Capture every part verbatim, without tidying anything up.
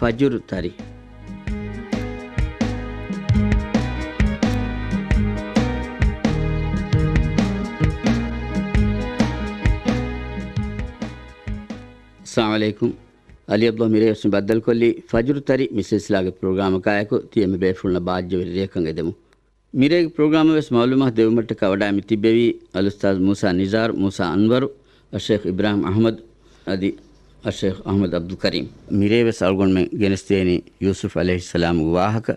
ފަޖުރު ތަރި. އައްސަލާމު ޢަލައިކުމް. އަލީ ޢަބްދުﷲ މިރޭވެސް ބައްދަލުކޮށްލީ ފަޖުރު ތަރި މި ސިލްސިލާގެ ޕްރޮގްރާމަކާއެކު ތިޔަ މި ބޭފުޅުންނަށް ބާއްޖަވެރި ރެއަކަށް އެދެމުން. މިރޭގެ ޕްރޮގްރާމަށް ވެސް މަޢުލޫމާތު ދެވުމަށްޓަކާ ވަޑައި މި ތިއްބެވީ އަލްއުސްތާޛު މޫސާ ނިޒާރު، މޫސާ އަންވަރު، އައްޝައިޚް އިބްރާހިމް އަޙްމަދު އަދި އައްޝައިޚް އަޙްމަދު ޢަބްދުލް ކަރީމް. މިރޭ ވެސް އަޅުގަނޑުމެން ގެނެސްދޭނީ ޔޫސުފް ޢަލައިހިއްސަލާމުގެ ވާހަކަ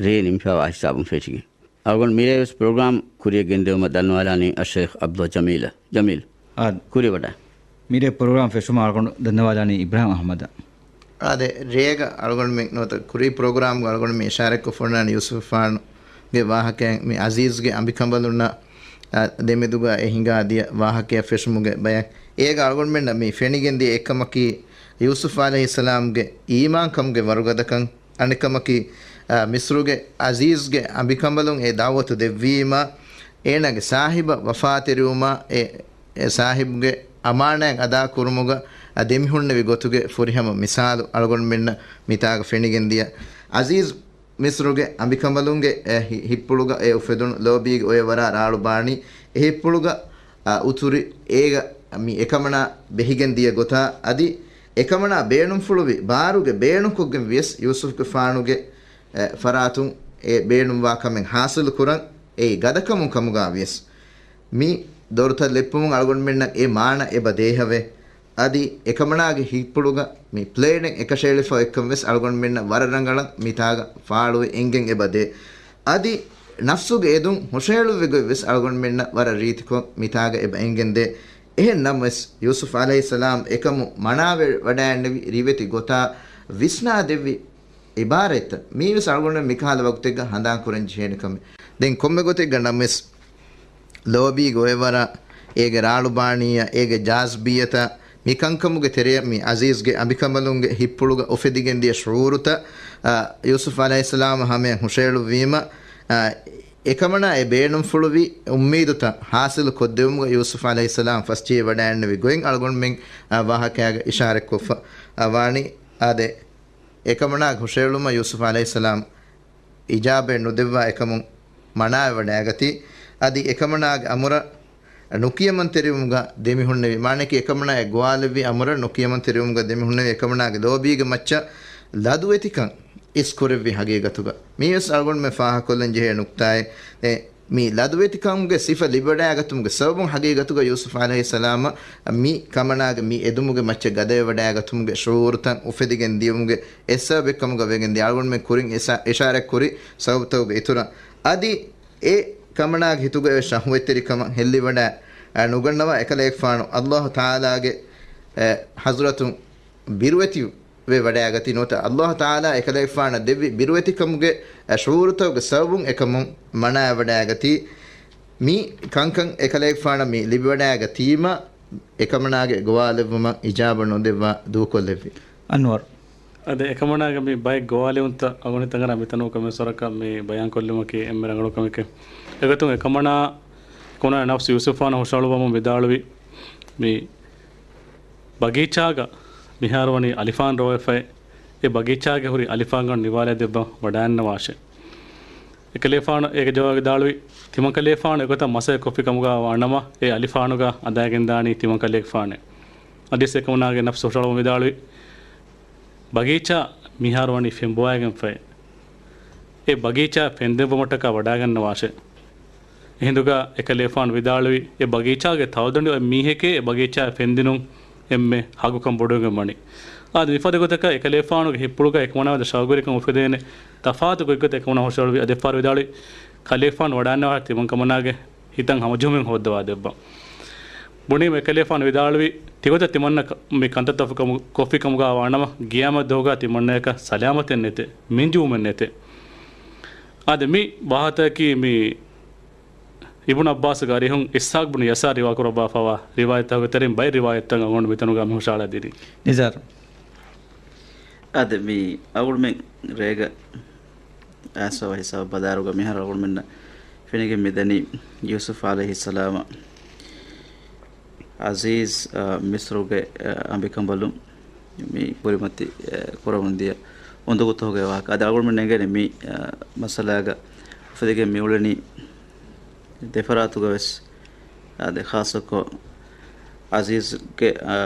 ރޭ ނިމިފައިވާ ހިސާބުން ފެށިގެން. އަޅުގަނޑު މިރޭ ވެސް ޕްރޮގްރާމް ކުރިއަށް ގެންދެވުމަށް ދަންނަވާލާނީ އައްޝައިޚް ޢަބްދުﷲ ޖަމީލަށް. ޖަމީލް، އާދެ. ކުރިއަށް ވަޑައި. މިރޭ ޕްރޮގްރާމް ފެށުމަށް އަޅުގަނޑު ދަންނަވާލާނީ އިބްރާހިމް އަޙްމަދަށް. އާދެ، ރޭގަ އަޅުގަނޑުމެން ނުވަތަ ކުރީ ޕްރޮގްރާމްގަ އަޅުގަނޑުމެން އިޝާރަތްކޮށްފަ އޮންނާނީ ޔޫސުފާނުގެ ވާހަކައިން މި އަޒީޒްގެ އަނބިކަނބަލުންނާ، އާ، ދެމެދުގަ އެ ހިނގާ ދިޔަ ވާހަކައަށް ފެށުމުގެ ބަޔަށް. އޭގަ އަޅުގަނޑުމެންނަށް މި ފެނިގެން ދިޔަ އެއްކަމަކީ ޔޫސުފް ޢަލައިހިއްސަލާމްގެ އީމާންކަމުގެ ވަރުގަދަކަން. އަނެއްކަމަކީ، އާ، މިޞްރުގެ އަޒީޒްގެ އަނބިކަނބަލުން އެ ދަޢުވަތު ދެއްވީމަ، އޭނާގެ ސާހިބަށް ވަފާތެރިވުމާ، އެ، އެ ސާހިބުގެ އަމާނާތް އަދާކުރުމުގަ، އާ، ދެމިހުންނެވި ގޮތުގެ ފުރިހަމަ މިސާލު އަޅުގަނޑުމެންނަށް މިތާގަ ފެނިގެންދިޔަ. އަޒީޒް މިޞްރުގެ އަނބިކަނބަލުންގެ، އެ، ހި-، ހިތްޕުޅުގަ އެ އުފެދުނު ލޯބީގެ އޮޔަވަރާ ރާޅު ބާނީ. އެ ހިތްޕުޅުގަ، އާ، އުތުރި އޭގަ މި އެކަމަނާ ބެހިގެން ދިޔަ ގޮތާ އަދި އެކަމަނާ ބޭނުންފުޅުވި ބާރުގެ ބޭނުންކޮށްގެން ވިޔަސް ޔޫސުފްގެފާނުގެ، އެ، ފަރާތުން އެ ބޭނުންވާ ކަމެއް ހާސިލު ކުރަން އެއީ ގަދަކަމުން ކަމުގާ ވިޔަސް. މި ދޮރުތައް ލެއްޕުމުން އަޅުގަނޑުމެންނަށް އެ މާނަ އެބަ ދޭހަވޭ. އަދި އެކަމަނާގެ ހިތްޕުޅުގަ މި ޕްލޭނެއް އެކަށައެޅިފަ އޮތްކަން ވެސް އަޅުގަނޑުމެންނަށް ވަރަށް ރަނގަޅަށް މިތާގަ ފާޅުވެ އެނގެން އެބަ ދޭ. އަދި ނަފްސުގެ އެދުން ހުށަހެޅުއްވި ގޮތް ވެސް އަޅުގަނޑުމެންނަށް ވަރަށް ރީތިކޮށް މިތާގަ އެބަ އެނގެންދޭ. އެހެން ނަމަވެސް، ޔޫސުފް ޢަލައިހިއްސަލާމް އެކަމު މަނާވެ ވަޑައިގެންނެވި ރިވެތި ގޮތާ ވިސްނާ ދެއްވި އިބާރަތްތައް މީވެސް އަޅުގަނޑުމެން މިކަހަލަ ވަގުތެއްގަ ހަނދާން ކުރަން ޖެހޭނެ ކަމެއް. ދެން ކޮންމެ ގޮތެއްގަ ނަމަވެސް، ލޯބީގެ އޮޔަވަރާ، އޭގެ ރާޅުބާނީއަށް، އޭގެ ޖާޒިބިއްޔަތާ، މި ކަންކަމުގެ ތެރެއަށް މި އަޒީޒްގެ އަނބިކަނބަލުންގެ ހިތްޕުޅުގަ އުފެދިގެން ދިޔަ ޝުޢޫރުތައް، އާ، ޔޫސުފް ޢަލައިހިއްސަލާމަށް ހަމަޔަށް ހުށައެޅުއްވީމަ، އާ، އެކަމަނާ އެ ބޭނުންފުޅުވި އުއްމީދުތައް ހާސިލު ކޮށްދެވުމުގަ ޔޫސުފް ޢަލައިހިއްސަލާމް ފަސްޖެހި ވަޑައިގެންނެވި ގޮތް އަޅުގަނޑުމެން، އާ، ވާހަކައިގަ އިޝާރަތްކޮށްފަ، އާ، ވާނީ. އާދެ، އެކަމަނާގެ ހުށައެޅުމަށް ޔޫސުފް ޢަލައިހިއްސަލާމް އިޖާބަތް ނުދެއްވާ އެކަމުން މަނާވެވަޑައިގަތީ. އަދި އެކަމަނާގެ އަމުރަށް ނުކިޔަމަންތެރިވުމުގަ ދެމިހުންނެވި، މާނައަކީ އެކަމަނާއަށް ގޮވާލެއްވި އަމުރަށް ނުކިޔަމަންތެރިވުމުގަ ދެމިހުންނެވި އެކަމަނާގެ ލޯބީގެ މައްޗަށް ލަދުވެތިކަން އިސްކުރެއްވި ހަގީގަތުގަ. މީވެސް އަޅުގަނޑުމެން ފާހަގަކޮށްލަން ޖެހޭ ނުކްތާއެއް. އެ، މި ލަދުވެތިކަމުގެ ސިފަ ލިބިވަޑައިގަތުމުގެ ސަބަބުން ހަގީގަތުގަ ޔޫސުފް ޢަލައިހިއްސަލާމަށް މި ކަމަނާގެ މި އެދުމުގެ މައްޗަށް ގަދަވެވަޑައިގަތުމުގެ ޝުޢޫރުތައް އުފެދިގެން ދިޔުމުގެ އެއް ސަބަބެއްކަމުގަ ވެގެން ދިޔަ އަޅުގަނޑުމެން ކުރިން އިސާ-، އިޝާރަތްކުރި ސަބަބުތަކުގެ އިތުރަށް. އަދި އެ ކަމަނާގެ ހިތުގައި ޝަހުވަތްތެރިކަމަށް ހެއްލިވަޑައި، އަ، ނުގަންނަވާ އެކަލޭގެފާނު އައްލާހު ތަޢާލާގެ، އެ، ޙަޟްރަތުން ބިރުވެތި ވެ ވަޑައިގަތީ ނުވަތަ އައްލާހު ތަޢާލާ އެކަލޭގެފާނަށް ދެއްވި ބިރުވެތިކަމުގެ، އަ، ޝުޢޫރުތަކުގެ ސަބަބުން އެކަމުން މަނާވެވަޑައިގަތީ. މި ކަންކަން އެކަލޭގެފާނަށް މި ލިބިވަޑައިގަތީމަ، އެކަމަނާގެ ގޮވާލެއްވުމަށް އިޖާބަ ނުދެއްވާ ދޫކޮށްލެއްވި. އަންވަރު. އަދި އެކަމަނާގެ މި ބައެއް ގޮވާލެވުންތައް އަޅުގަނޑު ތަނގަރާ މިތަނު ކޮމެންޓް ސޮރަކަށް މި ބަޔާންކޮށްލުމަކީ އެންމެ ރަނގަޅު ކަމެކޭ. އެގޮތުން އެކަމަނާ ކުނާ ނަފްސު ޔޫސުފާނަށް ހުށަހަޅުވަމުން ވިދާޅުވި މި ބަގީޗާގަ މިހާރު ވަނީ އަލިފާން ރޯވެފައި، އެ ބަގީޗާގެ ހުރި އަލިފާންގަނޑު ނިވާލައިދެއްވަން ވަޑައިންނަވާށޭ. އެކަލޭފާނު އޭގެ ޖަވާބު ދާޅުވި، ތިމަންކަލޭފާނު އެގޮތަށް މަސައްކަތް ކޮށްފި ކަމުގަ ވާނަމަ، އެ އަލިފާނުގަ އަދާގެންދާނީ ތިމަންކަލޭގެފާނޭ. އަދިސް އެކަމަނާގެ ނަފްސު ހުށަހަޅުވަމުން ވިދާޅުވި، ބަގީޗާ މިހާރު ވަނީ ފެންބޮވައިގެންފައި. އެ ބަގީޗާ ފެންދެއްވުމަށްޓަކާ ވަޑައިގަންނަވާށޭ. އެހިނދުގަ އެކަލޭފާނު ވިދާޅުވި، އެ ބަގީޗާގެ ތަޅުދަނޑި އޮތް މީހެކޭ އެ ބަގީޗާ ފެންދިނުން އެންމެ ހަގުކަން ބޮޑުވެގެން ވަނީ. އާދެ، މިފަދަ ގޮތަކަށް އެކަލޭފާނުގެ ހިތްޕުޅުގަ އެކަމަނާ ވަދަ ޝައުގުވެރިކަން އުފެދޭނެ ތަފާތު ގޮތްގޮތަށް އެކަމަނާ ހުށަހަޅުވި. އަދި އެއްފަހަރު ވިދާޅުވި، ކަލޭފާނު ވަޑައިންނަވާ ތިމަން ކަމަނާގެ ހިތަށް ހަމަޖެހުމެއް ހޯއްދަވާ ދެއްވަން. ބުނީމަ އެކަލޭފާނު ވިދާޅުވި، ތިގޮތަށް ތިމަންނަ ކަ-، މި ކަންތައްތައް ކޮށްފި ކަމު-، ކޮށްފި ކަމުގަ ވާނަމަ، ގިޔާމަތް ދުވަހުގަ ތިމަންނަޔަކަށް ސަލާމަތެއް ނެތެ، މިންޖުވުމެއް ނެތެ. އާދެ، މި ވާހަކަތަކީ މި އިބްނު ޢައްބާސްގެ އަރިހުން އިސްޙާޤް ބުނު ޔަސާރު ރިވާ ކުރައްވާފައިވާ ރިވާޔަތްތަކުގެ ތެރެއިން ބައެއް ރިވާޔަތްތައް އަޅުގަނޑު މިތަނުގަ މި ހުށަހަޅައިދިނީ. ނިޒާރު. އާދެ، މި އަޅުގަނޑުމެން ރޭގަ އައިސްފައިވާ ހިސާބަށް ބަލާއިރުގަ މިހާރު އަޅުގަނޑުމެންނަށް ފެނިގެން މިދަނީ ޔޫސުފް ޢަލައިހިއްސަލާމަށް އަޒީޒް، އަ، މިޞްރުގެ، އަ، އަނބިކަނބަލުން މި ކުރިމަތި، އަ، ކުރަމުންދިޔަ އުނދަގޫތަކުގެ ވާހަކަ. އަދި އަޅުގަނޑުމެން އެނގޭނެ މި، އަ، މައްސަލާގަ އުފެދިގެން މި އުޅެނީ ދެފަރާތުގަ ވެސް، އާދެ، ޚާއްޞަކޮށް އަޒީޒްގެ، އާ،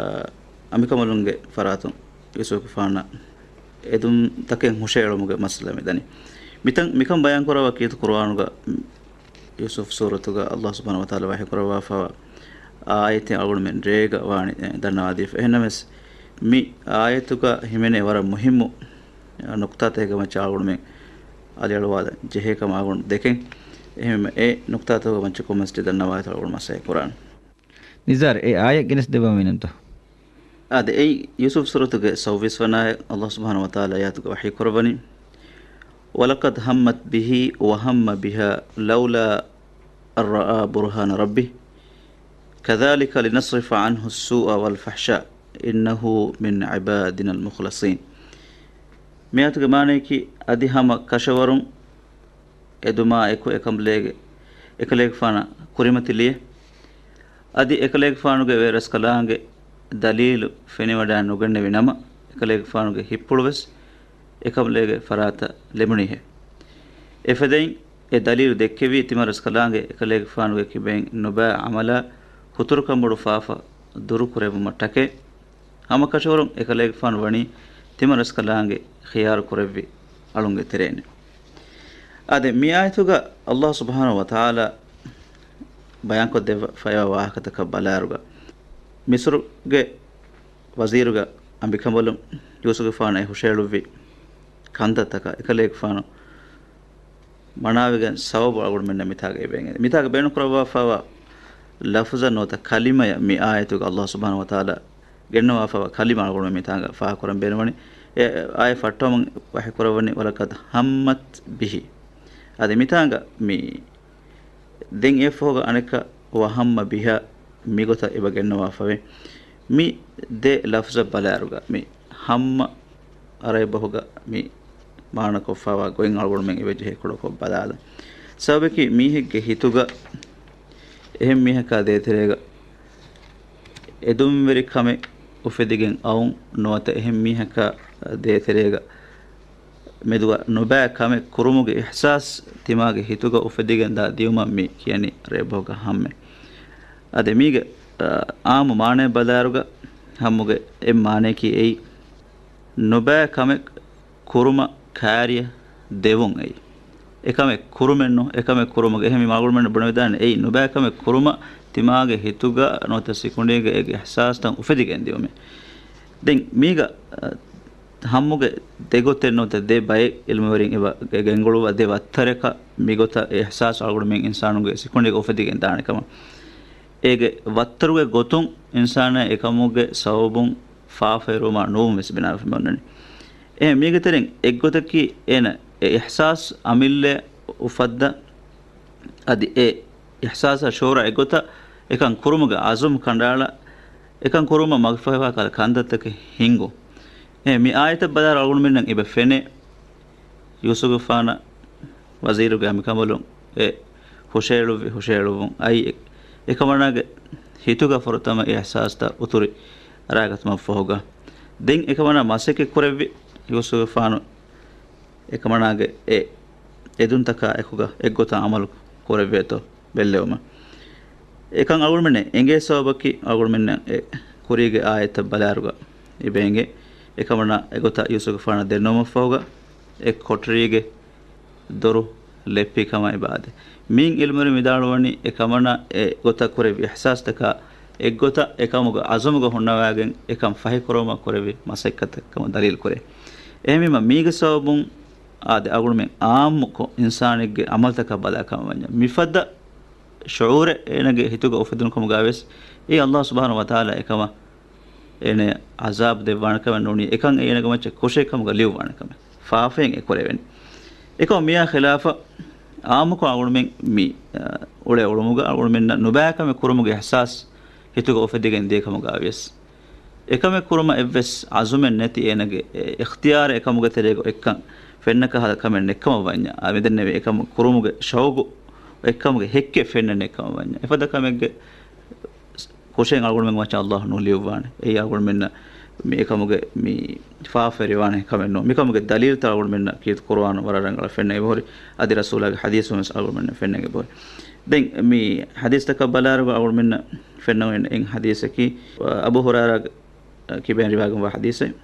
އަނބިކަނބަލުންގެ ފަރާތުން ޔޫސުފުގެފާނަށް އެދުންތަކެއް ހުށައެޅުމުގެ މައްސަލަ މިދަނީ. މިތަން، މިކަން ބަޔާން ކުރައްވާ ކީރިތި ޤުރުއާނުގަ ޔޫސުފް ސޫރަތުގަ އައްލާހު ސުބްޙާނަހު ވަތަޢާލާ ވަޙީ ކުރައްވާފައިވާ އާޔަތެއް އަޅުގަނޑުމެން ރޭގަ ވާނީ، އެ، ދަންނަވާދީފަ. އެހެންނަމަވެސް، މި އާޔަތުގަ ހިމެނޭ ވަރަށް މުހިއްމު ނުކުތާތަކެއްގެ މައްޗަށް އަޅުގަނޑުމެން އަލިއަޅުވާލަން ޖެހޭ ކަމަށް އަޅުގަނޑު ދެކެން. އެހެންވީމަ އެ ނުކުތާތަކުގެ މައްޗަށް ކޮންމެސް ދަންނަވާތޯ އަޅުގަނޑު މަސައްކަތް ކުރާން. ނިޒާރު، އެ އާޔަތް ގެނެސް ދެއްވަމޭ ނަންތޯ؟ އާދެ، އެއީ ޔޫސުފް ސޫރަތުގެ ސައުވީސް ވަނަ އާޔަތް. އައްލާހު ސުބްޙާނަހު ވަތަޢާލާ އާޔަތުގަ ވަޙީ ކުރައްވަނީ، وَلَقَدْ هَمَّتْ بِهِ وَهَمَّ بِهَا لَوْلَا أَن رَّأَىٰ بُرْهَانَ رَبِّهِ كَذَٰلِكَ لِنَصْرِفَ عَنْهُ السُّوءَ وَالْفَحْشَاءَ إِنَّهُ مِنْ عِبَادِنَا الْمُخْلَصِينَ. މިއާޔަތުގެ މާނަޔަކީ، އަދި ހަމަ ކަށަވަރުން އެދުމާ އެކު އެކަނބަލޭގެ، އެކަލޭގެފާނަށް ކުރިމަތިލިއޭ. އަދި އެކަލޭގެފާނުގެ ވެރަސްކަލާނގެ ދަލީލު ފެނިވަޑައި ނުގެންނެވި ނަމަ، އެކަލޭގެފާނުގެ ހިތްޕުޅު ވެސް އެކަނބަލޭގެ ފަރާތަށް ލެމުނީހޭ. އެފަދައިން އެ ދަލީލު ދެއްކެވީ، ތިމަން ރަސްކަލާނގެ އެކަލޭގެފާނުގެ ކިބައިން ނުބައި އަމަލާ ހުތުރުކަން ބޮޑު ފާފަ ދުރު ކުރެއްވުމަށްޓަކައި. ހަމަ ކަށަވަރުން އެކަލޭގެފާނު ވަނީ ތިމަން ރަސްކަލާނގެ ޚިޔާރު ކުރެއްވި އަޅުންގެ ތެރެއިން. އާދެ، މި އާޔަތުގަ އައްލާހު ސުބްޙާނަހު ވަތަޢާލާ ބަޔާންކޮށްދެއްވަ ފައިވާ ވާހަކަތަކަށް ބަލާއިރުގަ، މިސްރުގެ ވަޒީރުގެ އަނބިކަނބަލުން ޔޫސުފްގެފާނަށް އެ ހުށައެޅުއްވި ކަންތައްތަކަށް އެކަލޭގެފާނު މަނާވެގެން ސަބަބު އަޅުގަނޑުމެންނަށް މިތާގައި ބޭނުން. މިތާގަ ބޭނުންކުރައްވާފައިވާ ލަފުޒަށް ނުވަތަ ކަލިމަޔަށް މި އާޔަތުގަ އައްލާހު ސުބްޙާނަހު ވަތަޢާލާ ގެންނަވާފައިވާ ކަލިމަ އަޅުގަނޑުމެން މިތާގަ ފާހަގަކުރަން ބޭނުންވަނީ. އެ އާޔަތް ފައްޓަވަމުން ވަޙީކުރައްވަނީ، وَلَقَدْ هَمَّتْ بِهِ. އަދި މިތާނގަ މި ދެން އެއަށްފަހުގަ އަނެއްކާ، وَهَمَّ بِهَا، މިގޮތަށް އެބަ ގެންނަވާފަވޭ. މި ދެ ލަފްޒަށް ބަލާއިރުގަ މި ހައްމަ އަރަބިބަހުގަ މި މާނަކޮށްފައިވާ ގޮތް އަޅުގަނޑުމެން އެބަޖެހޭ ކުޑަކޮށް ބަލާލަން. ސަބަބަކީ މީހެއްގެ ހިތުގަ އެހެން މީހަކާ ދޭތެރޭގަ އެދުންވެރި ކަމެއް އުފެދިގެން އައުން ނުވަތަ އެހެން މީހަކާ ދޭތެރޭގަ މެދުގަ ނުބައި ކަމެއް ކުރުމުގެ އިޙްސާސް ތިމާގެ ހިތުގަ އުފެދިގެން ދާ ދިއުމަށް މި ކިޔަނީ އަރަބިބަހުގަ ހައްމަ. އަދި މީގެ، އާ، އާއްމު މާނައަށް ބަލާއިރުގަ ހައްމުގެ އެއް މާނަޔަކީ އެއީ، ނުބައި ކަމެއް ކުރުމަށް ކާރިޔަށް ދެވުން އެއީ. އެކަމެއް ކުރުމެއްނު، އެކަމެއް ކުރުމުގެ އެހެންވީމަ އަޅުގަނޑުމެން ބުނެވިދާނެ އެއީ ނުބައި ކަމެއް ކުރުމަށް ތިމާގެ ހިތުގަ ނުވަތަ ސިކުނޑީގަ އޭގެ އިޙްސާސްތައް އުފެދިގެން ދިއުމޭ. ދެން މީގަ، އަ، ހައްމުގެ ދެ ގޮތެއް ނުވަތަ ދެ ބައެއް ޢިލްމުވެރިން އެބަ ގެ-، ގެންގުޅުއްވާ ދެ ވައްތަރަކަށް މިގޮތަށް އެ އިޙްސާސް އަޅުގަނޑުމެން އިންސާނުންގެ ސިކުނޑީގަ އުފެދިގެން ދާނެ ކަމަށް. އޭގެ ވައްތަރުގެ ގޮތުން އިންސާނާ އެކަމުގެ ސަބަބުން ފާފައިރުވުމާ ނުވުން ވެސް ބިނާވެފަ އޮންނަނީ. އެހެން މީގެ ތެރެއިން އެއްގޮތަކީ އޭނަ އެ އިޙްސާސް އަމިއްލަ އުފައްދަ، އަދި އެ އިޙްސާސާ ޝުޢޫރާ އެއްގޮތަށް އެކަން ކުރުމުގެ ޢަޒުމް ކަނޑައަޅާ، އެކަން ކުރުމަށް މަގުފަހިވާ ކަހަލަ ކަންތައްތަކެއް ހިންގުން. އެ މި އާޔަތަށް ބަލާއިރު އަޅުގަނޑުމެންނަށް އެބަ ފެނޭ، ޔޫސުފްގެފާނަށް ވަޒީރުގެ އަނބިކަނބަލުން އެ ހުށައެޅުއްވި ހުށައެޅުއްވުން އައީ އެ-، އެކަމަނާގެ ހިތުގަ ފުރަތަމަ އެ އިޙްސާސްތައް އުތުރި އަރާގަތުމަށްފަހުގަ، ދެން އެކަމަނާ މަސައްކަތް ކުރެއްވި ޔޫސުފްގެފާނު އެކަމަނާގެ އެ އެދުންތަކާ އެކުގަ އެއްގޮތަށް ޢަމަލު ކުރެއްވޭތޯ ބެއްލެވުމަށް. އެކަން އަޅުގަނޑުމެންނަށް އެނގޭ ސަބަބަކީ އަޅުގަނޑުމެންނަށް އެ ކުރީގެ އާޔަތްތައް ބަލާއިރުގަ އެބަ އެނގޭ. އެކަމަނާ އެގޮތަށް ޔޫސުފްގެފާނަށް ދެންނެވުމަށްފަހުގަ އެ ކޮޓަރީގެ ދޮރު ލެއްޕި ކަމަށް އެބަ އާދޭ. މިއިން ޢިލްމުވެރިން ވިދާޅުވަނީ އެކަމަނާ އެގޮތަށް ކުރެއްވި އިޙްސާސްތަކާ އެއްގޮތަށް އެކަމުގެ ޢަޒުމުގަ ހުންނަވައިގެން އެކަން ފަހިކުރުމަށް ކުރެއްވި މަސައްކަތެއް ކަމަށް ދަލީލު ކުރޭ. އެހެންވީމަ މީގެ ސަބަބުން އާދެ އަޅުގަނޑުމެން ޢާއްމުކޮށް އިންސާނެއްގެ ޢަމަލުތަކަށް ބަލާ ކަމަށް ވަންޏާ، މިފަދަ ޝުޢޫރެއް އޭނަގެ ހިތުގަ އުފެދުނު ކަމުގައި ވެސް އެއީ އައްލާހު ސުބްޙާނަހު ވަތަޢާލާ އެކަމަށް އޭނަޔަށް ޢަޒާބު ދެއްވާނެ ކަމެއް ނޫނީ، އެކަން އެއީ އޭނަގެ މައްޗަށް ކުށެއް ކަމުގަ ލިޔުއްވާނެ ކަމެއް. ފާފައިން އެ ކުރެވެނީ. އެކަމަށް މިއާ ޚިލާފަށް ޢާއްމުކޮށް އަޅުގަނޑުމެން މި، އަ، އުޅޭ އުޅުމުގަ އަޅުގަނޑުމެންނަށް ނުބައި ކަމެއް ކުރުމުގެ އިޙްސާސް ހިތުގަ އުފެދިގެން ދިޔަ ކަމުގައި ވިޔަސް، އެކަމެއް ކުރުމަށް އެއްވެސް ޢަޒުމެއް ނެތި އޭނަގެ އިޚްތިޔާރެއް އެކަމުގެ ތެރޭގަ އޮތްކަން ފެންނަ ކަހަލަ ކަމެއް ނެތްކަމަށް ވަންޏާ، އާ، މިދެންނެވި އެކަމަށް ކުރުމުގެ ޝައުގު އެކަމުގެ ހެއްކެއް ފެންނަން ނެތްކަމަށް ވަންޏާ، އެފަދަ ކަމެއްގެ ކުށެއް އަޅުގަނޑުމެން މައްޗަށް އައްލާހު ނުލިޔުއްވާނެ. އެއީ އަޅުގަނޑުމެންނަށް މި އެކަމުގެ މި ފާފަވެރިވާނެ ކަމެއް ނޫން. މިކަމުގެ ދަލީލުތައް އަޅުގަނޑުމެންނަށް ކީރިތި ޤުރުއާނު ވަރަށް ރަނގަޅަށް ފެންނަން އެބަހުރި. އަދި ރަސޫލާގެ ޙަދީޘުން ވެސް އަޅުގަނޑުމެންނަށް ފެންނަން އެބަހުރި. ދެން މި ޙަދީޘްތަކަށް ބަލާއިރުގަ އަޅުގަނޑުމެންނަށް ފެންނަން އެން ޙަދީޘަކީ، އަބޫ ހުރައިރާ ކިބައިން ރިވާގެންވާ ޙަދީޘެއް.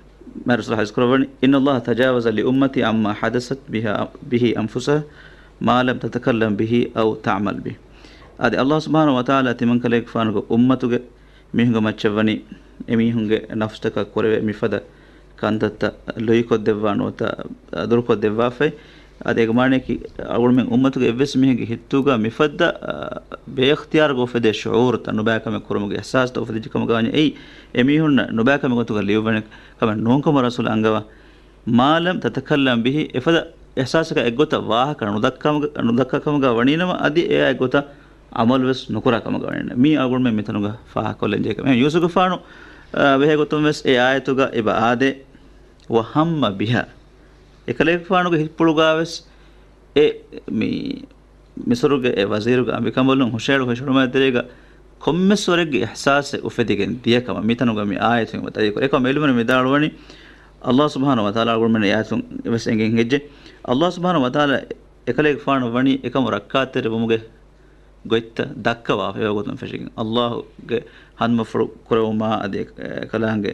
މާތް ރަސޫލާ ޙަދީޘް ކުރައްވަނީ، "إن الله تجاوز لأمتي عما حدثت بها، به أنفسها ما لم تتكلم به أو تعمل به." އަދި ﷲ ސުބްޙާނަހޫ ވަތަޢާލާ ތިމަންކަލޭގެފާނުގެ އުއްމަތުގެ މީހުންގެ މައްޗަށް ވަނީ އެމީހުންގެ ނަފްސުތަކަށް ކުރެވޭ މިފަދަ ކަންތައްތައް ލުއިކޮށްދެއްވާ ނުވަތަ ދުރުކޮށްދެއްވާފައި. އަދި އޭގެ މާނަޔަކީ، އަޅުގަނޑުމެން އުއްމަތުގެ އެއްވެސް މީހެއްގެ ހިތުގަ މިފަދަ، އާ، ބޭއިޚްތިޔާރުގަ އުފެދޭ ޝުޢޫރުތައް، ނުބައިކަމެއް ކުރުމުގެ އިޙްސާސްތައް އުފެދިއްޖެ ކަމުގަ ވަނީ، އެއީ އެމީހުންނަށް ނުބައިކަމެއް ގޮތުގަ ލިޔުއްވަނި ކަމެއް ނޫންކަމަށް ރަސޫލާ އަންގަވާ. ما لم تتكلم به، އެފަދަ އިޙްސާސަކަށް އެއްގޮތަށް ވާހަކަ ނުދައްކަމުގަ، ނުދައްކާ ކަމުގަ ވަނީނަމަ، އަދި އެއާ އެއްގޮތަށް އަމަލުވެސް ނުކުރާ ކަމުގަ ވަނީ. މީ އަޅުގަނޑުމެން މިތަނުގަ ފާހަގަކޮށްލަން ޖެހޭ ކަމެއް. ޔޫސުފްގެފާނު، އާ، ބެހޭ ގޮތުން ވެސް އެ އާޔަތުގަ އެބަ އާދޭ، "وهم بها." އެކަލޭގެފާނުގެ ހިތްޕުޅުގަ ވެސް އެ މި މިސުރުގެ އެ ވަޒީރުގެ އަނބިކަނބަލުން ހުށައެޅު ހުށައެޅުމާ ތެރޭގަ ކޮންމެސް ވަރެއްގެ އިޙްސާސެއް އުފެދިގެން ދިޔަ ކަމަށް މިތަނުގަ މި އާޔަތުން އެބަ ދަލީލުކުރޭ. އެކަމަށް އިލްމުވެރިން ވިދާޅުވަނީ، ﷲ ސުބްޙާނަހޫ ވަތަޢާލާ އަޅުގަނޑުމެން އެ އާޔަތުން ވެސް އެނގެން ހެއްޖެ. ﷲ ސުބްޙާނަހޫ ވަތަޢާލާ އެކަލޭގެފާނު ވަނީ އެކަމު ރައްކާތެރިވުމުގެ ގޮތްތައް ދައްކަވާފަ އެވަގުތުން ފެށިގެން، ﷲ ގެ ހަނދުމަފުޅު ކުރެވުމާ އަދި އެކަލާނގެ،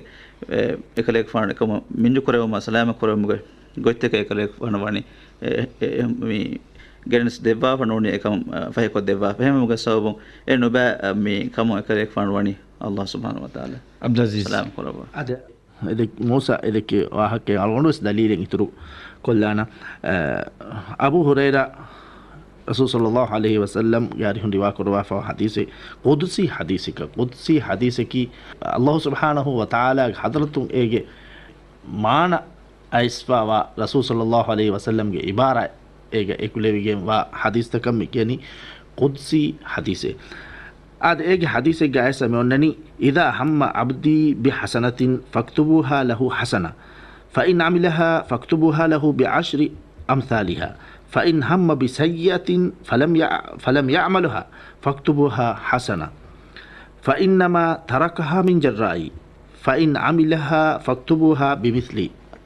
އެކަލޭގެފާނު އެކަމަށް މިންޖު ކުރެވުމާ ސަލާމަތް ކުރެވުމުގެ ގޮތްތަކެއް އެކަލޭގެފާނު ވަނީ، އެ، އެ، އެ، މި ގެނެސް ދެއްވާފަ ނޫނީ އެކަމަށް، އަ، ފަހިކޮށް ދެއްވާފަ. އެހެންވުމުގެ ސަބަބުން އެ ނުބައި، އަ، މި ކަމުން އެކަލޭގެފާނު ވަނީ ﷲ ސުބްޙާނަހޫ ވަތަޢާލާ ޢަބްދުލްޢަޒީޒް. ސަލާމަތް ކުރައްވާ. އަދި އެދެ-، މޫސާ އެދެއްކި ވާހަކައެއް އަޅުގަނޑުވެސް ދަލީލެއް އިތުރު ކޮށްލާނަ. އަ، އަބޫ ހުރައިރާ ރަސޫލު ޞައްލައްލާހު ޢަލައިހި ވަސައްލަމްގެ އަރިހުން ރިވާ ކުރައްވާފަވާ ޙަދީޘެއް، ޤުދުސީ ޙަދީޘެއް. ޤުދުސީ ޙަދީޘަކީ ﷲ ސުބްޙާނަހޫ ވަތަޢާލާގެ ޙަޟްރަތުން އޭގެ މާނަ އައިސްފަވާ ރަސޫލު ޞައްލައްލާހު ޢަލައިހި ވަސައްލަމްގެ ޢިބާރާތް އޭގަ އެކުލެވިގެންވާ ޙަދީޘްތަކަށް މި ކިޔަނީ ޤުދުސީ ޙަދީޘޭ. އާދެ، އޭގެ ޙަދީޘެއްގަ އައިސް މި އޮންނަނީ، "إذا هم عبدي بحسنة فاكتبوها له حسنة، فإن عملها فاكتبوها له بعشر أمثالها، فإن هم بسيئة فلم يع-، فلم يعملها فاكتبوها حسنة، فإنما تركها من جرائي، فإن عملها فاكتبوها بمثل،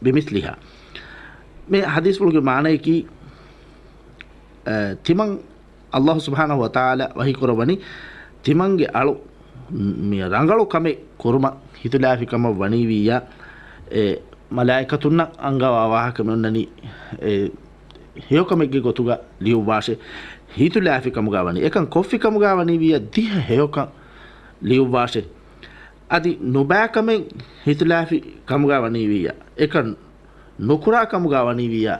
بمثلها." މި ޙަދީޘްފުޅުގެ މާނަޔަކީ، އަ، ތިމަން ﷲ ސުބްޙާނަހޫ ވަތަޢާލާ ވަޙީކުރައްވަނީ، ތިމަންގެ އަޅު މި ރަނގަޅު ކަމެއް ކުރުމަށް ހިތުލާފި ކަމަށް ވަނީވިއްޔާ، އެ މަލާއިކަތުންނަށް އަންގަވާ ވާހަކަ މި އޮންނަނީ، އެ ހެޔޮކަމެއްގެ ގޮތުގަ ލިޔުއްވާށޭ. ހިތުލާފި ކަމުގަ ވަނީ، އެކަން ކޮށްފި ކަމުގަ ވަނީވިއްޔާ ދިހަ ހެޔޮކަން ލިޔުއްވާށޭ. އަދި ނުބައިކަމެއް ހިތުލާފި ކަމުގަ ވަނީވިއްޔާ، އެކަން ނުކުރާ ކަމުގަ ވަނީވިއްޔާ،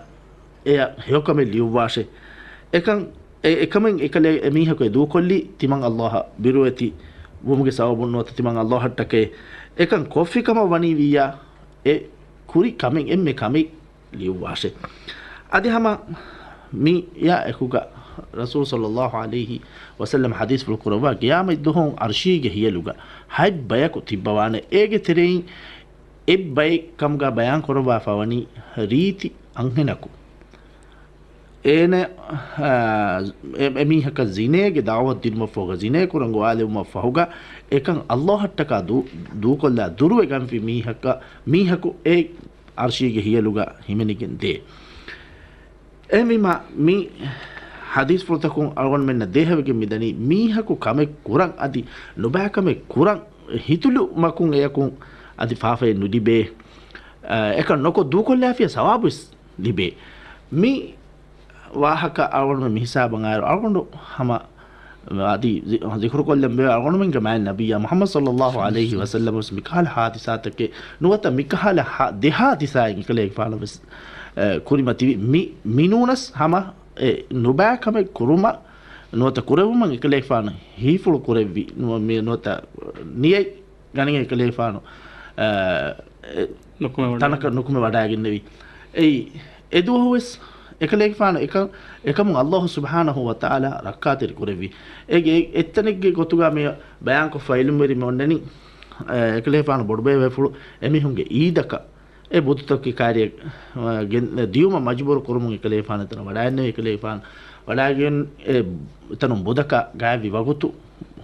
އެޔަށް ހެޔޮކަމެއް ލިޔުއްވާށޭ. އެކަން، އެ، އެކަމެއް އެކަލޭ އެމީހަކު އެ ދޫކޮށްލީ ތިމަން ﷲ އަށް ބިރުވެތި ވުމުގެ ސަބަބުން ނުވަތަ ތިމަން ﷲ އަށްޓަކައި. އެކަން ކޮށްފި ކަމަށް ވަނީވިއްޔާ، އެ ކުރި ކަމެއް އެންމެ ކަމެއް ލިޔުއްވާށޭ. އަދި ހަމަ މިއާ އެކުގަ ރަސޫލު ޞައްލައްލާހު ޢަލައިހި ވަސައްލަމަ ޙަދީޘްފުޅު ކުރައްވާ، ޤިޔާމަތް ދުވަހު ޢަރްޝީގެ ހިޔަލުގަ ހަތް ބަޔަކު ތިއްބަވާނެ. އޭގެ ތެރެއިން އެއް ބައެއް ކަމުގަ ބަޔާން ކުރައްވާފަ ވަނީ ރީތި އަންހެނަކު. އޭނަ، އާ، އެ-، އެމީހަކަށް ޒިނޭގެ ދަޢުވަތު ދިނުމަށް ފަހުގަ، ޒިނޭ ކުރަން ގޮވާލެވުމަށް ފަހުގަ، އެކަން ﷲ އަށްޓަކާ ދޫ-، ދޫކޮށްލާ ދުރުވެގަންފި މީހަކަށް، މީހަކު އެ ޢަރްޝީގެ ހިޔަލުގަ ހިމެނިގެން ދޭ. އެހެންވީމާ، މި ޙަދީޘްފުޅުތަކުން އަޅުގަނޑުމެންނަށް ދޭހަވެގެން މިދަނީ، މީހަކު ކަމެއް ކުރަން އަދި ނުބައިކަމެއް ކުރަން ހިތުލުމަކުން އެޔަކުން އަދި ފާފައެއް ނުލިބޭ. އެކަން ނުކޮށް ދޫކޮށްލާފިޔާ ސަވާބުވެސް ލިބޭ. މި ވާހަކަ އަޅުގަނޑު މި ހިސާބަށް އައިރު، އަޅުގަނޑު ހަމަ އަދި ޒި-، ޒިކުރުކޮށްލަން ބޭ، އަޅުގަނޑުމެންގެ މާތް ނަބިއްޔާ މުޙައްމަދު ޞައްލައްލާހު ޢަލައިހި ވަސައްލަމަ ވެސް މިކަހަލަ ޙާދިސާތަކެއް ނުވަތަ މިކަހަލަ ޙާ-، ދެ ޙާދިސާއެއް އެކަލޭގެފާނަށް ވެސް، އެ، ކުރިމަތިވި. މި، މިނޫނަސް ހަމަ އެ ނުބައިކަމެއް ކުރުމަށް ނުވަތަ ކުރެވުމަށް އެކަލޭގެފާނު ހީފުޅު ކުރެއްވި، ނުވަ-، މި ނުވަތަ ނިޔަތް ގަނެގެން އެކަލޭގެފާނު، އަ، އެ، ނުކުމެ ވަޑައި-، ތަނަކަށް ނުކުމެ ވަޑައިގެންނެވި. އެއީ، އެދުވަހުވެސް އެކަލޭގެފާނު އެކަ-، އެކަމުން ﷲ ސުބްޙާނަހޫ ވަތަޢާލާ ރައްކާތެރި ކުރެއްވި. އޭގެ އެ-، އެއްތަނެއްގެ ގޮތުގަ މި ބަޔާންކޮށްފަ އިލްމުވެރިން މި އޮންނަނީ، އެ، އެކަލޭގެފާނު ބޮޑުބޭބޭފުޅު އެމީހުންގެ އީދަކަށް އެ ބުދުތަކުގެ ކާރިއަށް، އަ، ގެން-، ދިޔުމަށް މަޖުބޫރު ކުރުމުން އެކަލޭގެފާނު އެތަނަށް ވަޑައިގެންނެވި. އެކަލޭގެފާނު ވަޑައިގެން އެ އެތަނުން ބުދަކަށް ގާތްވި ވަގުތު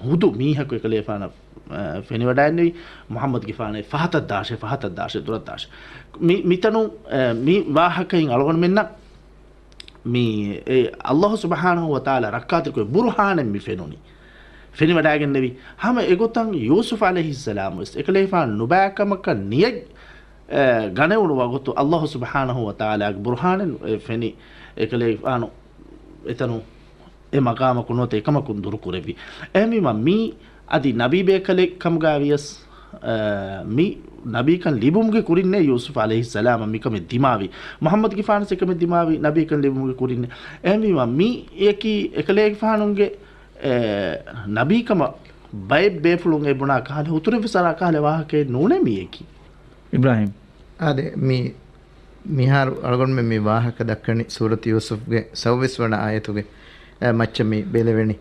ހުދު މީހަކު އެކަލޭގެފާނަށް އަ، ފެނިވަޑައިގެންނެވި މުޙައްމަދުގެފާނެ ފަހަތަށް ދާށޭ، ފަހަތަށް ދާށޭ، ދުރަށް ދާށޭ. މި، މިތަނު، އަ، މި ވާހަކައިން އަޅުގަނޑުމެންނަށް މި، އެ، އައްލާހު ސުބްޙާނަހު ވަތަޢާލާ ރައްކާތެރިކުރި ބުރުހާނެއް މި ފެނުނީ. ފެނިވަޑައިގެންނެވި. ހަމަ އެގޮތަށް ޔޫސުފް ޢަލައިހިއްސަލާމް ވެސް އެކަލޭގެފާނު ނުބައިކަމަކަށް ނިޔަތް، އެ، ގަނެވުނު ވަގުތު އައްލާހު ސުބްޙާނަހު ވަތަޢާލާގެ ބުރުހާނެއް، އެ، ފެނި އެކަލޭގެފާނު އެތަނު އެ މަގާމަކު ނުވަތަ އެކަމަކުން ދުރުކުރެއްވި. އެހެންވީމަ މީ އަދި ނަބީ ބޭކަލެއް ކަމުގައި ވިޔަސް، އަ، މި ނަބީކަން ލިބުމުގެ ކުރިންނޭ ޔޫސުފް ޢަލައިހިއްސަލާމަށް މިކަމެއް ދިމާވި. މުޙައްމަދުގެފާނަސް އެކަމެއް ދިމާވި ނަބީކަން ލިބުމުގެ ކުރިންނޭ. އެހެންވީމަ މިއަކީ އެކަލޭގެފާނުގެ، އެ، ނަބީކަމަށް ބައެއް ބޭފުޅުން އެ ބުނާ ކަހަލަ، ހުތުރެއްވެސް އަރާ ކަހަލަ ވާހަކައެއް ނޫނޭ މިއަކީ. އިބްރާހީމް. އާދެ، މި، މިހާރު އަޅުގަނޑުމެން މި ވާހަކަ ދައްކަނީ ސޫރަތު ޔޫސުފްގެ ސައުވީސް ވަނަ އާޔަތުގެ، އެ، މައްޗަށް މި ބެލެވެނީ.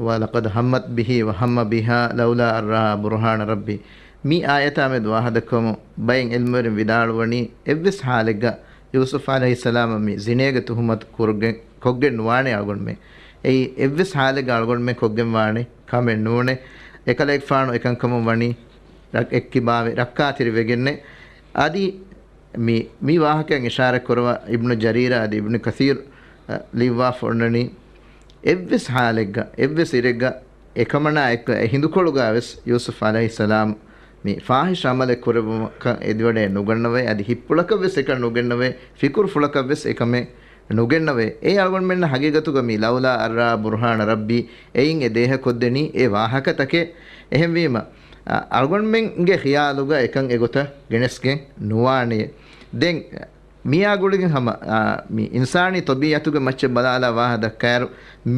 وَلَقَدْ هَمَّتْ بِهِ وَهَمَّ بِهَا لَوْلَا أَنْ رَأَىٰ بُرْهَانَ رَبِّهِ. މި އާޔަތާމެދު ވާހަކަދައްކަވަމުން ބައެއް ޢިލްމުވެރިން ވިދާޅުވަނީ، އެއްވެސް ޙާލެއްގަ ޔޫސުފް ޢަލައިހިއްސަލާމަށް މި ޒިނޭގެ ތުހުމަތު ކުރުގެ-، ކޮށްގެން ނުވާނެ އަޅުގަނޑުމެން. އެއީ އެއްވެސް ޙާލެއްގަ އަޅުގަނޑުމެން ކޮށްގެން ވާނެ ކަމެއް ނޫނޭ. އެކަލޭގެފާނު އެކަންކަމުން ވަނީ ރައް-، އެއްކިބާވެ ރައްކާތެރިވެގެންނެ. އަދި މި، މި ވާހަކައިން އިޝާރަތް ކުރަވާ އިބްނު ޖަރީރާ އަދި އިބްނު ކަސީރު، އަ، ލިޔުއްވާފަ އޮންނަނީ، އެއްވެސް ޙާލެއްގަ، އެއްވެސް އިރެއްގަ އެކަމަނާ އެއްކަ އެ ހިނދުކޮޅުގަ ވެސް ޔޫސުފް ޢަލައިހިއްސަލާމް މި ފާޙިޝް ޢަމަލެއް ކުރެއްވުމަކަށް އެދިވަޑައެއް ނުގަންނަވައި، އަދި ހިތްޕުޅަކަށް ވެސް އެކަން ނުގެންނަވައި، ފިކުރުފުޅަކަށް ވެސް އެކަމެއް ނުގެންނަވޭ. އެ އަޅުގަނޑުމެންނަށް ހަގީގަތުގަ މި لَوْلَا أَنْ رَأَىٰ بُرْهَانَ رَبِّهِ އެއިން އެ ދޭހަ ކޮށްދެނީ އެ ވާހަކަތަކެއް. އެހެންވީމަ، އަ، އަޅުގަނޑުމެންގެ ޚިޔާލުގަ އެކަން އެގޮތަށް ގެނެސްގެން ނުވާނެޔޭ. ދެން މިއާ ގުޅިގެން ހަމަ، އާ، މި އިންސާނީ ޠަބީޢަތުގެ މައްޗަށް ބަލާލާ ވާހަ ދައްކާއިރު،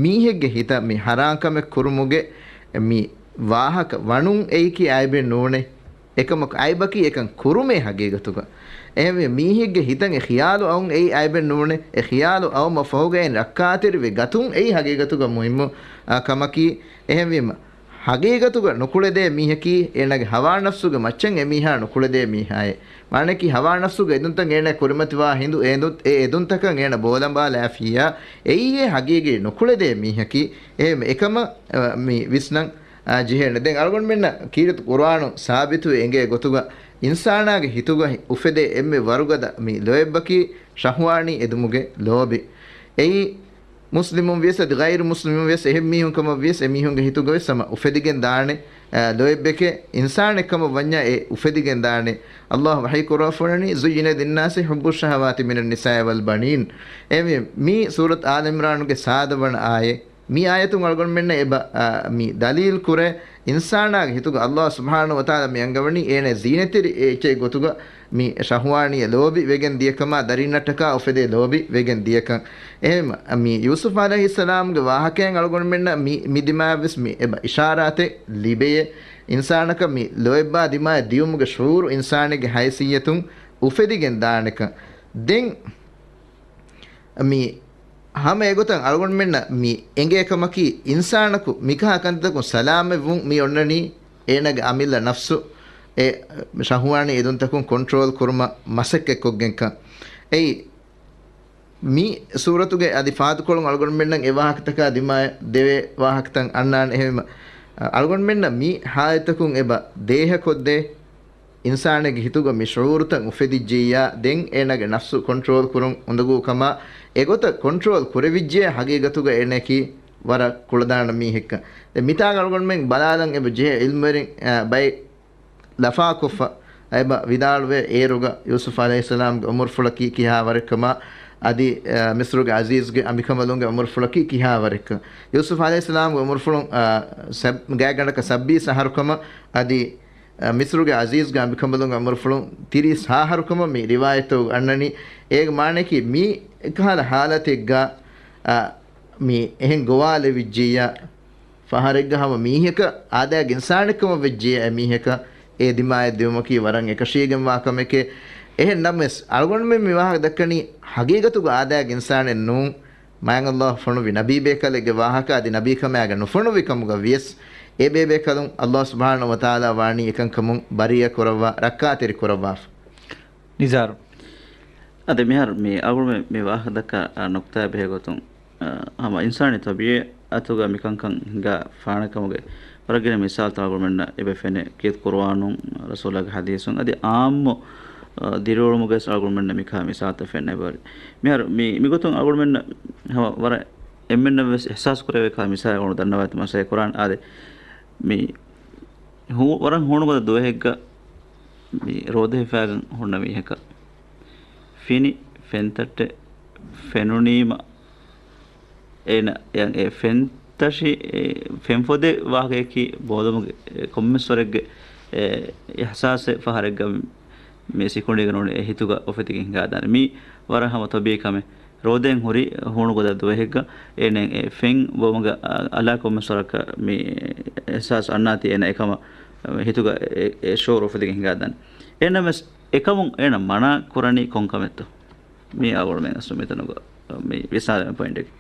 މީހެއްގެ ހިތަށް މި ޙަރާން ކަމެއް ކުރުމުގެ މި ވާހަކަ ވަނުން އެއީކީ އައިބެއް ނޫނޭ. އެކަމަކު އައިބަކީ އެކަން ކުރުމޭ ހަގީގަތުގަ. އެހެންވެ، މީހެއްގެ ހިތަށް އެ ޚިޔާލު އައުން އެއީ އައިބެއް ނޫނޭ. އެ ޚިޔާލު އައުމަށް ފަހުގައި ރައްކާތެރިވެ ގަތުން އެއީ ހަގީގަތުގަ މުހިއްމު، އާ، ކަމަކީ. އެހެންވީމަ، ހަގީގަތުގަ ނުކުޅެދޭ މީހަކީ، އޭނާގެ ހަވާ ނަފްސުގެ މައްޗަށް އެމީހާ ނުކުޅެދޭ މީހާއޭ. މާނައަކީ، ހަވާ ނަފްސުގެ އެދުންތައް އޭނާ ކުރިމަތިވާ ހިނދު، އެ އެދުން-، އެ އެދުންތަކަށް އޭނާ ބޯލަނބާލާފިއްޔާ، އެއީ އެ ހަގީގީ ނުކުޅެދޭ މީހަކީ. އެހެން އެކަމަށް، އަ، މި ވިސްނަން، އަ، ޖެހޭނެ. ދެން އަޅުގަނޑުމެންނަށް ކީރިތި ޤުރުއާނުން ސާބިތުވެ އެނގޭ ގޮތުގަ، އިންސާނާގެ ހިތުގަ އުފެދޭ އެންމެ ވަރުގަދަ މި ލޯތްބަކީ ޝަހުވާނީ އެދުމުގެ ލޯބި. އެއީ، މުސްލިމުން ވިޔަސް އަދި ޣައިރު މުސްލިމުން ވިޔަސް އެހެން މީހުން ކަމަށް ވިޔަސް އެމީހުންގެ ހިތުގަ ވެސް ހަމަ އުފެދިގެން ދާނެ، އަ، ލޯތްބެކޭ އިންސާނެއް ކަމަށް ވަންޏާ އެ އުފެދިގެން ދާނެ. އައްލާހު ވަޙީ ކުރައްވާފަ އޮންނަނީ، "زُيِّنَ لِلنَّاسِ حُبُّ الشَّهَوَاتِ مِنَ النِّسَاءِ وَالْبَنِينَ." އެ މި، މީ ސޫރަތު އާލު ޢިމްރާނުގެ ސާދަ ވަނަ އާޔަތް. މި އާޔަތުން އަޅުގަނޑުމެންނަށް އެބަ، އާ، މި ދަލީލް ކުރޭ، އިންސާނާގެ ހިތުގަ އައްލާހު ސުބްޙާނަހު ވަތަޢާލާ މި އަންގަވަނީ އޭނަ ޒީނަތްތެރި އެއްޗެއް ގޮތުގަ މި ޝަހުވާނީ ލޯބި ވެގެން ދިޔަ ކަމާ، ދަރިންނަށްޓަކާ އުފެދޭ ލޯބި ވެގެން ދިޔަކަން. އެހެން މި ޔޫސުފް ޢަލައިހިއްސަލާމްގެ ވާހަކައިން އަޅުގަނޑުމެންނަށް މި، މި ދިމާއަށް ވެސް މި އެބަ އިޝާރާތެއް ލިބެޔޭ. އިންސާނަކަށް މި ލޯތްބާ ދިމާއަށް ދިޔުމުގެ ޝުޢޫރު އިންސާނެއްގެ ހައިސިއްޔަތުން އުފެދިގެން ދާނެކަން. ދެން މި ހަމަ އެގޮތަށް އަޅުގަނޑުމެންނަށް މި އެނގޭ ކަމަކީ، އިންސާނަކު މިކަހަލަ ކަންތަކުން ސަލާމަތްވުން މި އޮންނަނީ އޭނާގެ އަމިއްލަ ނަފްސު އެ ޝަހުވާނީ އެދުންތަކުން ކޮންޓްރޯލް ކުރުމަށް މަސައްކަތްކޮށްގެންކަން. އެއީ މި ސޫރަތުގެ އަދި ފާދަކޮޅުން އަޅުގަނޑުމެންނަށް އެ ވާހަކަތަކާ ދިމާއަށް ދެވޭ ވާހަކަތައް އަންނާނެ. އެހެންވީމަ، އަޅުގަނޑުމެންނަށް މި ހާލަތްތަކުން އެބަ ދޭހަކޮށްދޭ، އިންސާނެއްގެ ހިތުގަ މި ޝުޢޫރުތައް އުފެދިއްޖިއްޔާ، ދެން އޭނާގެ ނަފްސު ކޮންޓްރޯލް ކުރުން އުނދަގޫ ކަމާ، އެގޮތަށް ކޮންޓްރޯލް ކުރެވިއްޖެޔާ، ހަގީގަތުގަ އޭނައަކީ ވަރަށް ކުޅަދާނަ މީހެއްކަން. ދެން މިތާގަ އަޅުގަނޑުމެން ބަލާލަން އެބަ ޖެހޭ ޢިލްމުވެރިން، އަ، ބައެއް ލަފާކޮށްފަ އެބަ ވިދާޅުވޭ، އޭރުގަ ޔޫސުފް ޢަލައިހިއްސަލާމްގެ އުމުރުފުޅަކީ ކިހާ ވަރެއްކަމާ، އަދި، އަ، މިޞްރުގެ ޢަޒީޒްގެ އަނބިކަނބަލުންގެ އުމުރުފުޅަކީ ކިހާ ވަރެއްކަން. ޔޫސުފް ޢަލައިހިއްސަލާމްގެ އުމުރުފުޅުން، އަ، ސަ-، ގާތްގަނޑަކަށް ސައްބީސް އަހަރުކަމަށް، އަދި އަ، މިޞްރުގެ ޢަޒީޒްގެ އަނބިކަނބަލުންގެ އުމުރުފުޅުން ތިރީސް ހާހަރުކަމަށް މި ރިވާޔަތްތަކުގަ އަންނަނީ. އޭގެ މާނައަކީ، މި ކަހަލަ ހާލަތެއްގަ، އަ، މި އެހެން ގޮވާލެވިއްޖިއްޔާ، ފަހަރެއްގަ ހަމަ މީހަކަށް އާދައިގެ އިންސާނެއްކަމަށް ވެއްޖިއްޔާ، އެ މީހަކަށް އެ ދިމާއަށް ދިއުމަކީ ވަރަށް އެކަށީގެންވާ ކަމެކޭ. އެހެން ނަމަވެސް، އަޅުގަނޑުމެން މި ވާހަކަ ދައްކަނީ ހަގީގަތުގަ އާދައިގެ އިންސާނެއް ނޫން. މާތް އައްލާހު ފޮނުވި ނަބީބޭކަލެއްގެ ވާހަކަ އަދި ނަބީކަމާގެ ނުފޮނުވި ކަމުގަ ވިޔަސް، އެ ބޭބޭކަލުން އައްލާހު ސުބްޙާނަހު ވަތަޢާލާ ވާނީ އެކަންކަމުން ބަރީއަ ކުރައްވާ، ރައްކާތެރި ކުރައްވާފަ. ނިޒާރު. އަދި މިހާރު މި އަޅުގަނޑުމެން މި ވާހަކަ ދައްކާ، އާ، ނުކުތާ ބެހޭ ގޮތުން، ހަމަ އިންސާނީ ތަބީޢަތުގަ މިކަންކަން ހިނގާ ފާނެކަމުގެ ވަރަށް ގިނަ މިސާލުތައް އަޅުގަނޑުމެންނަށް އެބަ ފެނޭ. ކީރިތި ޤުރުއާނުން، ރަސޫލާގެ ޙަދީޘުން އަދި ޢާއްމު، އަ، ދިރިއުޅުމުގައި އަޅުގަނޑުމެންނަށް މިކާ މިސާލުތައް ފެންނަ އެބަހުރި. މިހާރު މި، މިގޮތުން އަޅުގަނޑުމެންނަށް ހަމަ ވަރަށް އެންމެންނަށް ވެސް އިޙްސާސް ކުރެވޭ ކާ މިސާލެއް އަޅުގަނޑު ދަންނަވާތި މައްސަލައެއް ކުރާން އާދެ. މި ހޫ-، ވަރަށް ހޫނުގަދަ ދުވަހެއްގަ މި ރޯދަ ހިފާގެން ހުންނަ މީހަކަށް ފިނި ފެންތައްޓެއް ފެނުނީމަ، އޭނަ އެ ފެންތަށި، އެ ފެންފޮދެއް ވާހަކަޔަކީ ބޯލުމުގެ ކޮންމެސްވަރެއްގެ އިޙްސާސެއް ފަހަރެއްގަ މި ސިކުނޑީގަ ނޫނީ އެ ހިތުގަ އުފެދިގެން ހިނގާދާނެ. މީ ވަރަށް ހަމަ ތަބީޢީ ކަމެއް. ރޯދައިން ހުރި ހޫނުގަދަ ދުވަހެއްގަ އޭނަ އެ ފެން ބޮމުގަ އަ-، އަލާ ކޮންމެސް ވަރަކަށް މި އިޙްސާސް އަންނާތީ އޭނަ އެކަމަށް ހިތުގަ އެ، އެ ޝުޢޫރު އުފެދިގެން ހިނގާދާނެ. އެހެންނަމަވެސް އެކަމުން އޭނަ މަނާ ކުރަނީ ކޮން ކަމެއްތޯ؟ މީ އަޅުގަނޑުމެން އަސްލު މިތަނުގަ މި ވިސްނާލަން ޕޮއިންޓަކީ.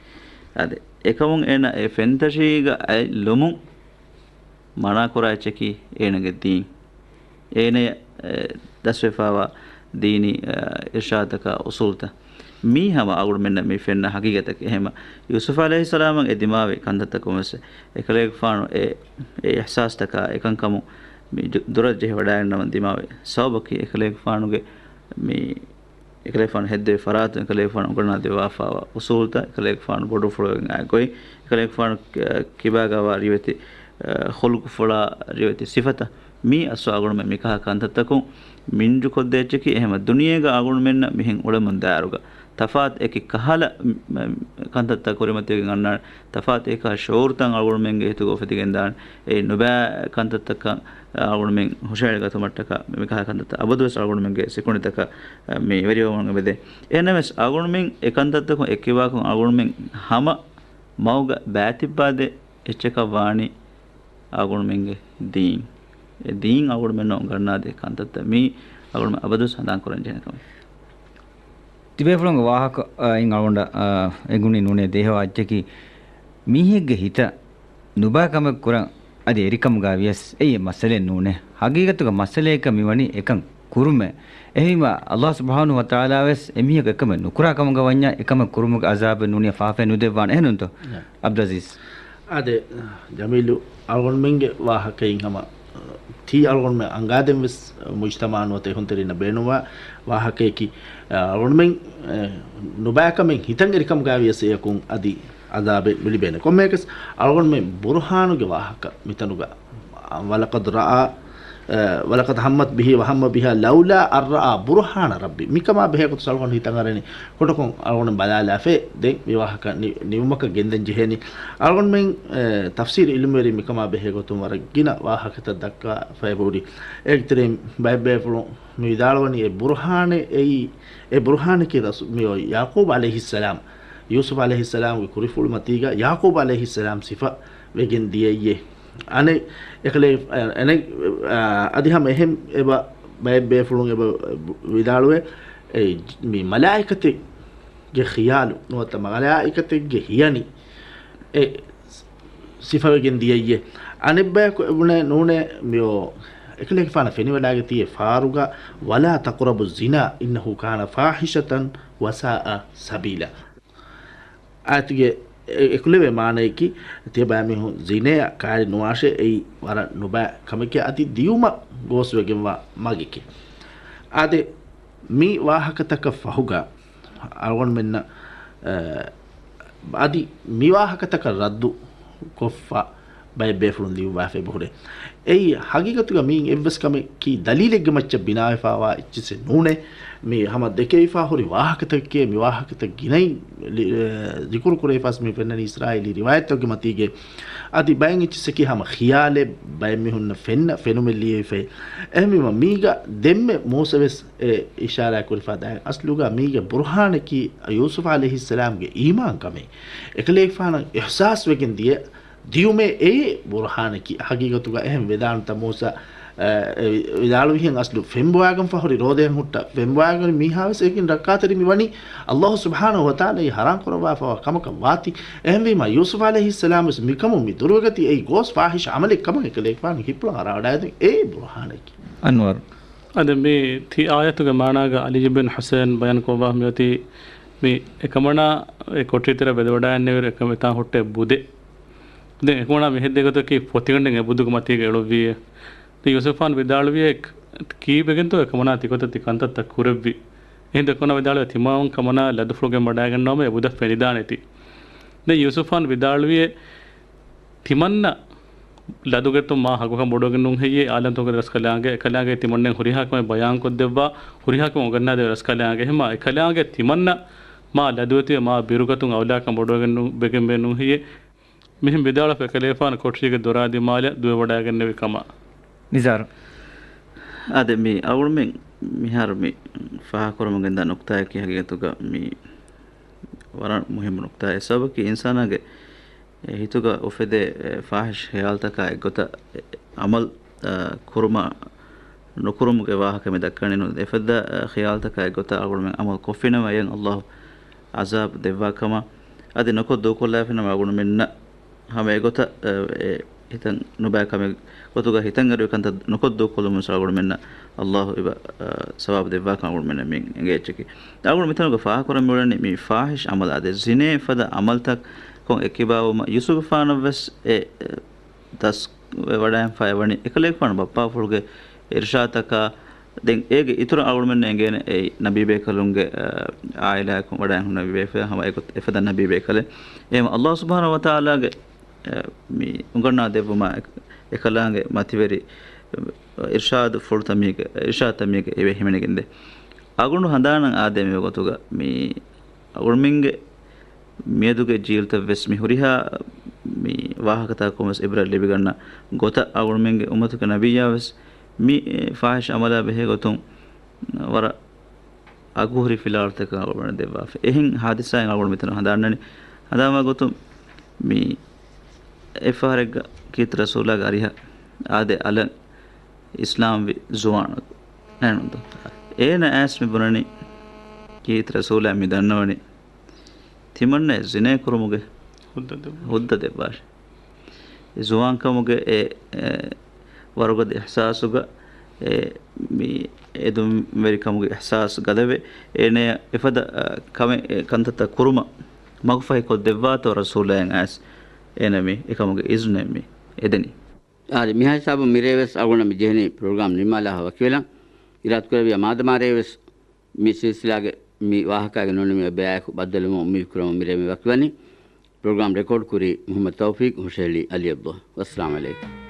އާދެ، އެކަމުން އޭނަ އެ ފެންތަށީގަ އަތް ލުމުން މަނާ ކުރާ އެއްޗަކީ އޭނަގެ ދީން. އޭނަޔަށް، އެ، ދަސްވެފާވާ ދީނީ، އެ، އިރްޝާދުތަކާ އުޞޫލުތައް. މީ ހަމަ އަޅުގަނޑުމެންނަށް މި ފެންނަ ހަގީގަތަކީ. އެހެންމަ ޔޫސުފް ޢަލައިހިއްސަލާމަށް އެ ދިމާވި ކަންތައްތަކުން ވެސް އެކަލޭގެފާނު އެ، އެ އިޙްސާސްތަކާ އެކަންކަމުން މި ދު-، ދުރަށް ޖެހި ވަޑައިގަންނަވަން ދިމާވި ސަބަބަކީ އެކަލޭގެފާނުގެ މި އެކަލޭގެފާނު ހެއްދެވި ފަރާތުން އެކަލޭގެފާނު އުނގަންނާދެއްވާފާވާ އުޞޫލުތައް، އެކަލޭގެފާނު ބޮޑުފުޅުވެގެން އާ ގޮތް، އެކަލޭގެފާނު ކި-، ކިބާގަވާ ރިވެތި، އަ، ޚުލްޤުފުޅާ ރިވެތި ސިފަތައް. މީ އަސްލު އަޅުގަނޑުމެން މިކަހަލަ ކަންތައްތަކުން މިންޖުކޮށްދޭ އެއްޗަކީ. އެހެންމަ ދުނިޔޭގަ އަޅުގަނޑުމެންނަށް މިހެން އުޅެމުން ދާއިރުގަ ތަފާތު އެކި ކަހަލަ، މ-، މ-، ކަންތައްތައް ކުރިމަތިވެގެން އަންނާނެ. ތަފާތު އެކަހަލަ ޝުޢޫރުތައް އަޅުގަނޑުމެންގެ ހިތުގަ އުފެދިގެން ދާނެ. އެ ނުބައި ކަންތައްތަކަށް އަޅުގަނޑުމެން ހުށަހެޅިގަތުމަށްޓަކާ މިކަހަލަ ކަންތައްތައް އަބަދުވެސް އަޅުގަނޑުމެންގެ ސިކުނޑިތަކަށް މި ވެރިވަމުން އެބަދޭ. އެހެންނަމަވެސް އަޅުގަނޑުމެން އެ ކަންތައްތަކުން އެއްކިބާކުން އަޅުގަނޑުމެން ހަމަ މަގުގަ ބައިތިއްބާދޭ އެއްޗަކަށް ވާނީ އަޅުގަނޑުމެންގެ ދީން. އެ ދީން އަޅުގަނޑުމެންނަށް އުނގަންނާދޭ ކަންތައްތައް މީ އަޅުގަނޑުމެން އަބަދުވެސް ހަނދާން ކުރަން ޖެހޭ ކަމެއް. ތިބޭފުޅުންގެ ވާހަކަ، އާ، އިން އަޅުގަނޑަށް، އާ، އެނގުނީ ނޫނޭ ދޭހަވާ އެއްޗަކީ މީހެއްގެ ހިތަށް ނުބައި ކަމެއް ކުރަން އަދި އެރިކަމުގަ ވިޔަސް އެއީ މައްސަލައެއް ނޫނޭ. ހަގީގަތުގަ މައްސަލައަކަށް މިވަނީ އެކަން ކުރުމޭ. އެހެންވީމާ، އައްލާހު ސުބްޙާނަހު ވަތަޢާލާ ވެސް އެމީހަކު އެކަމެއް ނުކުރާ ކަމުގަ ވަންޏާ އެކަމެއް ކުރުމުގެ ޢަޒާބެއް ނޫނީ ފާފައެއް ނުދެއްވާނެ. އެހެންނޫންތޯ؟ ނަ. ޢަބްދުލްޢަޒީޒް. އާދެ، ޖަމީލު، އަޅުގަނޑުމެންގެ ވާހަކައިން ހަމަ ތީ އަޅުގަނޑުމެން އަނގާދެން ވެސް މުޖްތަމަޢު ނުވަތަ އެހުންތެރިންނަށް ބޭނުންވާ ވާހަކަޔަކީ، އަޅުގަނޑުމެން، އެ، ނުބައިކަމެއް ހިތަށް އެރިކަމުގައި ވިޔަސް އެޔަކުން އަދި ޢަޒާބެއް ނުލިބޭނެ. ކޮންމެއަކަސް އަޅުގަނޑުމެން ބުރުހާނުގެ ވާހަކަ މިތަނުގަ ވަލަޤަދް ރައާ، އަ، ވަލަޤަދް ހައްމަތް ބިހި ވަހައްމަ ބިހާ ލައުލާ އަން ރައާ ބުރުހާނަ ރައްބި. މިކަމާ ބެހޭގޮތަށް އަޅުގަނޑު ހިތަށް އަރަނީ ކުޑަކޮށް އަޅުގަނޑު ބަލާލާފައި ދެން މި ވާހަކަ ނި-، ނިމުމަކަށް ގެންދަން ޖެހޭނީ. އަޅުގަނޑުމެން، އަ، ތަފްސީރު އިލްމުވެރިން މިކަމާ ބެހޭގޮތުން ވަރަށް ގިނަ ވާހަކަތައް ދައްކާފައި ހުރި. އޭގެތެރެއިން ބައެއް ބޭފުޅުން މި ވިދާޅުވަނީ އެ ބުރުހާނެއް އެއީ، އެ ބުރުހާނަކީ ރަސޫ-، މި ޔާޤޫބް ޢަލައިހިއްސަލާމް، ޔޫސުފް ޢަލައިހިއްސަލާމްގެ ކުރިފުޅުމަތީގަ ޔާޤޫބް ޢަލައިހިއްސަލާމް ސިފަ ވެގެން ދިޔައީ. އަނެއް އެކަލޭ، އަނެއް، އަދި ހަމަ އެހެން އެބަ ބައެއް ބޭފުޅުން އެބަ ވިދާޅުވޭ، އެ މި މަލާއިކަތެއްގެ ޚިޔާލު ނުވަތަ މަލާއިކަތެއްގެ ހިޔަނި އެ ސިފަވެގެން ދިޔައީ. އަނެއްބަޔަކު އެބުނޭ ނޫނޭ މިއޮ އެކަލޭގެފާނަށް ފެނިވަޑާގަތީ އެ ފާރުގަ، ولا تقربوا الزنا إنه كان فاحشة وساء سبيلا. އާޔަތުގެ އެ-، އެކުލެވޭ މާނަޔަކީ، ތިޔަބައިމީހުން ޒިނޭއަށް ކައިރި ނުވާށޭ، އެއީ ވަރަށް ނުބައި ކަމެކޭ، އަދި ދިޔުމަށް ގޯސްވެގެންވާ މަގެކޭ. އާދެ، މި ވާހަކަތަކަށް ފަހުގަ އަޅުގަނޑުމެންނަށް، އަ، އަދި މި ވާހަކަތަކަށް ރައްދު ކޮށްފަ، ބައެއް ބޭފުޅުން ލިޔުއްވާފައި ބަހުރޭ. އެއީ ހަގީގަތުގަ މީން އެއްވެސް ކަމެއް ކީ ދަލީލެއްގެ މައްޗަށް ބިނާވެފާވާ އެއްޗިއްސެއް ނޫނޭ. މި ހަމަ ދެކެވިފާ ހުރި ވާހަކަތަކެކޭ. މި ވާހަކަތައް ގިނައިން ލި-، އެ، ޒިކުރު ކުރެވިފަސް މި ފެންނަނީ އިސްރާއީލީ ރިވާޔަތްތަކުގެ މަތީގެ. އަދި ބައެއް އެއްޗިއްސަކީ ހަމަ ޚިޔާލެއް ބައެއް މީހުންނަށް ފެންނަ ފެނުމެއް ލިޔެވިފައި. އެހެންވީމަ މީގަ ދެންމެ މޫސަ ވެސް އެ އިޝާރާތް ކުރިފަ ދާ އަސްލުގަ މީގެ ބުރުހާނަކީ ޔޫސުފް ޢަލައިހިއްސަލާމްގެ އީމާންކަމެއް. އެކަލޭގެފާނަށް އިޙްސާސް ވެގެން ދިޔަ ދިޔުމޭ އެއީ ބުރުހާނަކީ. ހަގީގަތުގަ އެހެން ވެދާނުތަ މޫސަ، އަ، އެ ވި-، ވިދާޅުވިހެން އަސްލު ފެންބޮވާގެންފަ ހުރި ރޯދައަށް ހުއްޓަ ފެންބޮވާގެން މީހާވެސް އެކިން ރައްކާތެރި މިވަނީ އައްލާހު ސުބްޙާނަހު ވަތަޢާލާ އެއީ ޙަރާމް ކުރައްވާފަވާ ކަމަކަށް ވާތީ. އެހެންވީމަ ޔޫސުފް ޢަލައިހިއްސަލާމް ވެސް މިކަމުން މި ދުރުވެގަތީ އެއީ ގޯސް ފާޙިޝް ޢަމަލެއް ކަމަށް އެކަލޭގެފާނު ހިތްޕުޅަށް އަރާވަޑައިދިން އެއީ ބުރުހާނަކީ. އަންވަރު. އަދި މި ތި އާޔަތުގެ މާނާގަ ޢަލީ ބިން ޙުސައިން ބަޔާން ކޮށްވާ މިއޮތީ މި އެކަމަނާ އެ ކޮޓަރި ތެރެ ވެދެވަޑައިގެންނެވިއިރު އެކަމަ އެތާން ހުއްޓޭ ބުދެއް. ދެން އެކަމަނާ މި ހެއްދޭ ގޮތަކީ ފޮތިގަނޑެއް އެ ބުދުގެ މަތީގަ އެޅުއްވިއޭ. ދެން ޔޫސުފާން ވިދާޅުވިއޭ، ކީއްވެގެންތޯ އެކަމަނާ ތިގޮތަށް ތި ކަންތައްތައް ކުރެއްވީ؟ އެހިނދު އެކަމަނާ ވިދާޅުވޭ، ތިމާ ކަމަނާ ލަދުފުޅުގެން ވަޑައިގަންނަވަމޭ އެ ބުދަށް ފެނިދާނެތީ. ދެން ޔޫސުފާން ވިދާޅުވިއޭ، ތިމަންނަ ލަދުގެތުން މާ ހަގުކަން ބޮޑުވެގެން ނޫން ހެއްޔޭ؟ އާލަންތޯގެ ރަސްކަލާނގެ އެކަލާނގެ ތިމަންނެން ހުރިހާ ކަމެއް ބަޔާންކޮށްދެއްވާ، ހުރިހާ ކަމެއް އުނގަންނާދެވޭ ރަސްކަލާނގެ. އެހެމާ އެކަލާނގެ ތިމަންނަ މާ ލަދުވެތިވެ މާ ބިރުގަތުން އަވަލާކަން ބޮޑުވެގެން ނޫ-، ވެގެންވޭ ނޫން ހެއްޔޭ؟ މިހެން ވިދާޅުވެފަ އެކަލޭފާނު ކޮޓަރީގެ ދޮރާ ދިމާލަށް ދުވެވަޑައިގެންނެވި ކަމަށް. ނިޒާރު. އާދެ، މި އަޅުގަނޑުމެން މިހާރު މި ފާހަގަކުރަމުން ގެންދާ ނުކުތާއަކީ ހަގީގަތުގަ މި ވަރަށް މުހިއްމު ނުކުތާއެއް. ސަބަބަކީ އިންސާނާގެ އެ ހިތުގަ އުފެދޭ، އެ، ފާހިޝް ޚިޔާލުތަކާ އެއްގޮތަށް، އެ، އަމަލް، އަ، ކުރުމަށް ނުކުރުމުގެ ވާހަކަ މި ދައްކަނީ. ނު، އެފަދަ، އަ، ޚިޔާލުތަކާ އެއްގޮތަށް އަޅުގަނޑުމެން އަމަލް ކޮށްފިނަމަ، އެއަށް އައްލާހު ޢަޒާބު ދެއްވާ ކަމަށް. އަދި ނުކޮށް ދޫކޮށްލާފިނަމަ އަޅުގަނޑުމެންނަށް ހަމަ އެގޮތަށް، އެ، އެ، ހިތަށް ނުބައި ކަމެއް ގޮތުގަ ހިތަށް އެރުވި ކަންތައް ނުކޮށް ދޫކޮށްލުމުން އަޅުގަނޑުމެންނަށް އައްލާހު އިބަ، އަ، ސަވާބު ދެއްވާކަން އަޅުގަނޑުމެންނަށް މި އެނގޭ އެއްޗަކީ. އަޅުގަނޑު މިތަނުގަ ފާހަގަކުރަން މިއުޅެނީ މި ފާހިޝް އަމަލް އާދެ، ޒިނޭ ފަދަ އަމަލްތައް ކޮން އެއްކިބާވުމަށް ޔޫސުފާނަށްވެސް އެ، އެ، ދަސް ވެވަޑައިގެންފައި ވަނީ އެކަލޭގެފާނު ބައްޕާފުޅުގެ އިރުޝާދުތަކާ، ދެން އޭގެ އިތުރަށް އަޅުގަނޑުމެންނަށް އެނގޭނެ އެއީ ނަބީބޭކަލުންގެ، އާ، އާއިލާއަކުން ވަޑައި ހުންނެވި ބޭފުޅާ ހަމަ އެގޮތަށް އެފަދަ ނަބީބޭކަލެއް. އެހެން އައްލާހު ސުބްޙާނަހު ވަތަޢާލާގެ، އެ، މި އުނގަންނާ ދެއްވުމާ އެ، އެކަލާނގެ މަތިވެރި އިރުޝާދު ފުޅުތައް މީގެ، އިރުޝާދުތައް މީގެ އެވެ ހިމެނިގެންދޭ. އަޅުގަނޑު ހަނދާނަށް އާދޭ މި ވަގުތުގަ މި އަޅުގަނޑުމެންގެ މިއަދުގެ ޖީލުތައް ވެސް މި ހުރިހާ މި ވާހަކަތަކުން ވެސް އިބްރަތް ލިބިގަންނަ ގޮތަށް އަޅުގަނޑުމެންގެ އުއްމަތުގެ ނަބިއްޔާ ވެސް މި، އެ، ފާހިޝް އަމަލާ ބެހޭ ގޮތުން ވަރަށް އަގުހުރި ފިލާވަޅުތަކެއް އަޅުގަނޑު ދެއްވާފަ. އެހެން ހާދިސާއެއް އަޅުގަނޑު މިތަނުން ހަނދާންނަނީ. ހަނދާންވާ ގޮތުން މި އެއްފަހަރެއްގަ ކީރިތި ރަސޫލާގެ އަރިހަށް އާދެ އަލަށް އިސްލާމްވި ޒުވާނަކު. އެހެންނުންތޯ؟ އޭނަ އައިސް މި ބުނަނީ ކީރިތި ރަސޫލާ މި ދަންނަވަނީ ތިމަންނައަށް ޒިނޭ ކުރުމުގެ ހުއްދަ ދެއްވާށޭ. ހުއްދަ ދެއްވާށޭ. އެ ޒުވާންކަމުގެ އެ، އެ، ވަރުގަދަ އިޙްސާސުގަ އެ، މި އެދުންވެރިކަމުގެ އިޙްސާސް ގަދަވެ، އޭނަޔަށް އެފަދަ، އަ، ކަމެއް، އެ ކަންތައްތައް ކުރުމަށް މަގުފަހިކޮށްދެއްވާތޯ ރަސޫލާއަށް އައިސް އޭނަ މި އެކަމުގެ އިޒުނެއް މި އެދެނީ. އާދެ، މިހާ ހިސާބުން މިރޭވެސް އަޅުގަނޑަށް މި ޖެހެނީ ޕްރޮގްރާމް ނިންމާލާފަ ވަކިވެލަން. އިރާދަކުރެއްވިޔާ މާދަމާ ރޭވެސް މި ސިލްސިލާގެ މި ވާހަކާގެ ނޫނީ މި ބަޔާއެކު ބައްދަލުވުމަށް އުއްމީދުކުރަމުން މިރޭ މި ވަކިވަނީ. ޕްރޮގްރާމް ރެކޯޑް ކުރީ މުޙައްމަދު ތައުފީޤް، ހުށަހެޅީ އަލީ އަބްދުﷲ. ވައްސަލާމް ޢަލައިކުމް.